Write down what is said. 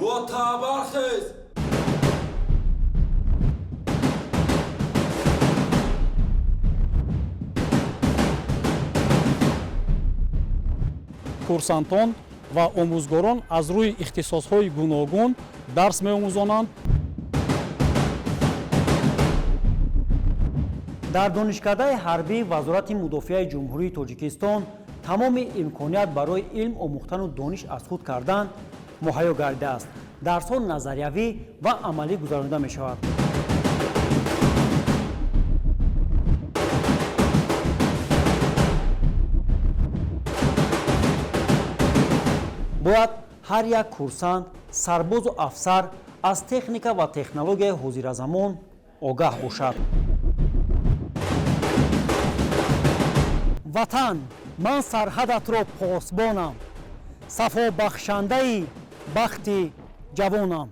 Рота, бархез! Курсантон ва омӯзгорон аз рӯи ихтисосҳои гуногун дарс меомӯзонанд. Дар Донишкадаи ҳарбии Вазорати мудофиаи Ҷумҳурии Тоҷикистон тамоми имконият барои илм омӯхтану дониш аз худ кардан муҳайё гардидааст. Дарсҳо назариявӣ ва амалӣ гузаронида мешавад. Бояд ҳар як курсант, сарбозу афсар аз техника ва технологияи ҳозиразамон огаҳ бошад. Ватан, ман сарҳадатро посбонам, сафобахшандаи бахти ҷавонам.